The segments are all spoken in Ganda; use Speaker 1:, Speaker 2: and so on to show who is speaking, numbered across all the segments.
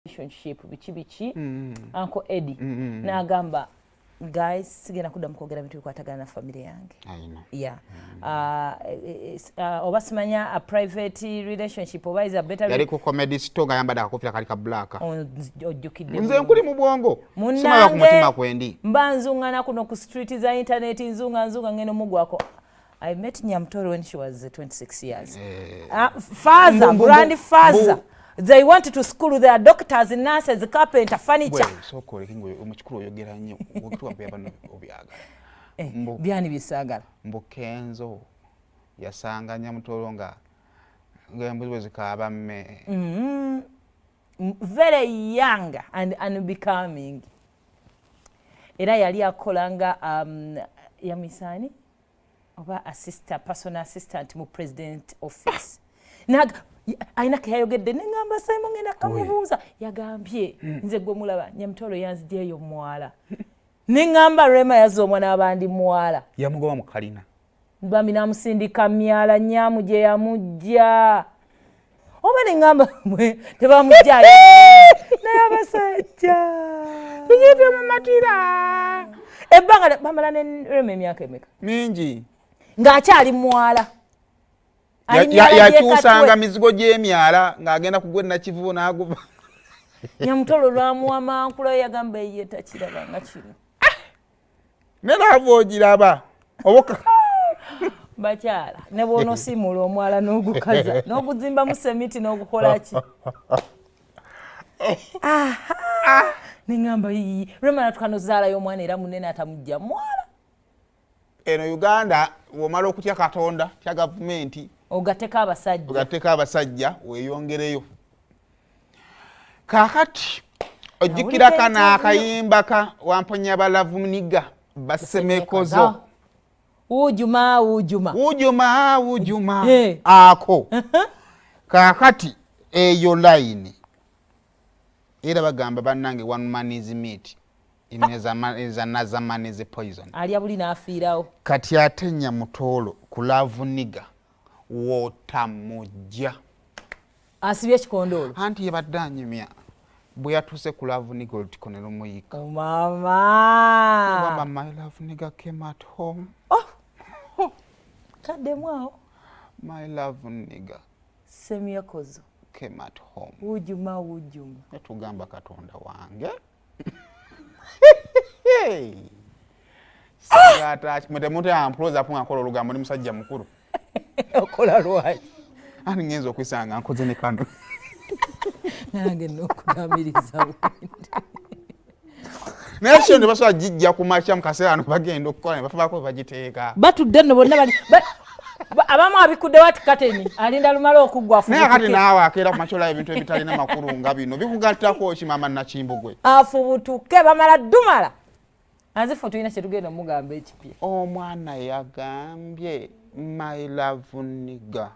Speaker 1: Relationship biki biki. Uncle Eddie n'agamba, "Guys, sigenda kuddamu kwogera bintu bikwatagana na famire yange." Yeah. Oba simanya a private relationship oba is a better
Speaker 2: Yali ku Comedy Store nga yambadde akakofira kali ka black.
Speaker 1: Ojjukidde.
Speaker 2: Nze nkuli mu bwongo,
Speaker 1: Munnange,
Speaker 2: simaba ku mutima kwendi.
Speaker 1: Mba nzungana kuno ku street za internet, nzunga nzunga, ngenda omugwako. I met Nyamtoro when she was 26 years. Father, grandfather, they went to school, they are doctors, nurses, carpenter, furniture.
Speaker 2: Sooka oleke nga omukikulu oyogera nnyo, okituwa bano obyagala.
Speaker 1: Eh, byani bisaagala?
Speaker 2: Mbu Kenzo yasanga Nyamutolo nga ngaembuzi bwe zikaaba mme.
Speaker 1: Very young and unbecoming. Era yali akola nga yamisaani oba assistant, personal assistant mu president office. Alina keyayogedde neŋŋamba, "Simon, ngenda kamubuuza." Yagambye, "Nze gwe mulaba Nyamutolo yanzigyeyo mwala." Neŋŋamba, "Rema yazza omwana abandi mwala."
Speaker 2: Yamugoba mu kalina.
Speaker 1: Bambi namusindika myala nyamu gye yamujja oba neŋŋamba mwe tebamugjayo, naye abasajja
Speaker 2: Temumatira.
Speaker 1: Ebbanga bamala ne Rema emyaka emeka?
Speaker 2: Mingi.
Speaker 1: Ng'akyali mwala. Ali myala.
Speaker 2: Yakyusanga
Speaker 1: Gy'ekatwe.
Speaker 2: mizigo gy'emyala ng'agenda kugwa Nakivubo n'aguva.
Speaker 1: Nyamutolo lwamuwa mankula, yagamba ye takiraba nga kino.
Speaker 2: Ne love ogiraba oba
Speaker 1: Bakyala, ne bw'onoosiimuula omwala n'ogukaza n'oguzimbamu semiti n'ogukola ki. Aha, neŋŋamba, "Yiyi, Rema natuka nozaalayo omwana era munene atamujja mwala."
Speaker 2: Eno Uganda, bw'omala okutya Katonda, tya gavumenti.
Speaker 1: Ogatteko abasajja.
Speaker 2: Ogatteko abasajja, weeyongereyo. Kaakati ojjukira kano akayimba ka wamponya ba love nigga basemekozo?
Speaker 1: Wujuma wujuma.
Speaker 2: Wujuma wujuma.
Speaker 1: Eh.
Speaker 2: Ako kaakati eyo layini era bagamba, bannange, one man is meat is another man is poison.
Speaker 1: Alya buli n'afiirawo.
Speaker 2: Kati ate Nyamutoolo ku love nigga wootamujja.
Speaker 1: Asibye ekikondoolo.
Speaker 2: Anti yebadde anyumya bwe yatuuse ku love nigga, olutiko ne lumuyika.
Speaker 1: Mama.
Speaker 2: Gamba, "My love nigga came at home."
Speaker 1: Oh. Kaddemu awo.
Speaker 2: "My love nigga
Speaker 1: Semyekozo
Speaker 2: came at home."
Speaker 1: Wujuma wujuma.
Speaker 2: Netugamba, "Katonda wange." Mwetemutampulozapo nga nkola olugambo, ni musajja mukulu.
Speaker 1: Okola lwaki?
Speaker 2: Ani ngenza okwisanga nkoze ne kano.
Speaker 1: Nange nokugambiriza bwenti.
Speaker 2: Naye kyo ne basobola gijja ku makya mu kaseera ano, bagenda okukola ne bafaako bagiteeka.
Speaker 1: Batudde nno bonna bali abamu abikudde wati kateni alinda lumala okuggwa.
Speaker 2: Naye akati
Speaker 1: afubutuke.
Speaker 2: Naawe akeera ku makya olaba ebintu ebitalina makulu nga bino bikugattako ki, maama Nakimbugwe?
Speaker 1: Afubutuke, bamala dumala anzifu, tulina kyetugenda omugamba ekipya.
Speaker 2: Omwana yagambye, "My love nigga."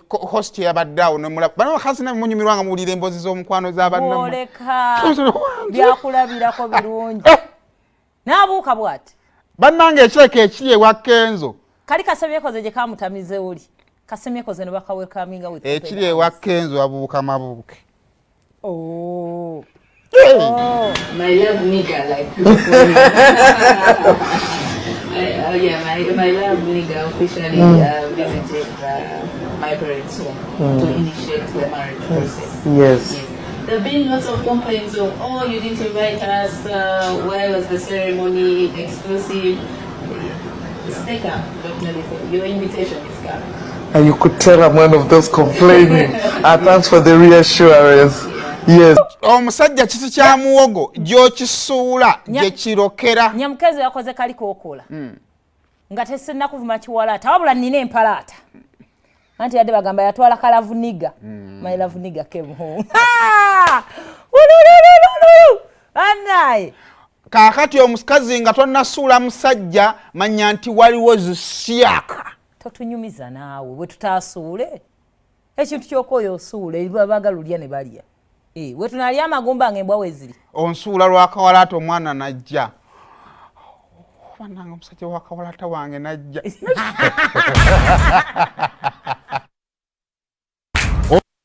Speaker 2: Host yabadde awo nemulaba bano bakazi nabe munyumirwa nga muwulira emboozi z'omukwano z'abannammwe.
Speaker 1: Bwoleka byakulabirako birungi n'abuuka bw'ati.
Speaker 2: Bannange, ekireka ekiri ewa Kenzo.
Speaker 1: Kali kasemyekoze gye kamutamize oli kasemyekoze ne bakawelcominga with open
Speaker 2: Ekiri ewa
Speaker 1: arms.
Speaker 2: Kenzo babuuka mabuuke.
Speaker 1: Oh.
Speaker 2: Hey!
Speaker 3: My love nigga, like people call me. Yeah, my love nigga officially visited my parents' home to initiate the marriage process.
Speaker 4: Yes.
Speaker 3: There have been lots of complaints of, "Oh, you didn't invite us, where was the ceremony, exclusive." Stay calm, Dr. Lisa. Your invitation is coming.
Speaker 4: And you could tell I'm one of those complaining. Thanks for the reassurance. Yes.
Speaker 2: Omusajja kisi kya muwogo gy'okisuula gye kirokera.
Speaker 1: Nyamukezo yakoze kali kokola nga tesinakuvuma kiwalaata, wabula nina empalaata anti yadde bagamba yatwala ka love nigga. My love nigga came home. Ulululululu! Anaye.
Speaker 2: Kaakati omukazi nga tonnasuula musajja, manya nti waliwo zisyaka.
Speaker 1: Totunyumiza naawe bwe tutaasuule ekintu kyokooyo osuula bagalulya ne balya. Eh, we tunalya amagumba nga embwa weziri.
Speaker 2: Onsuula lwakawalaata, omwana najja, banange, omusajja wakawalaata wange najja.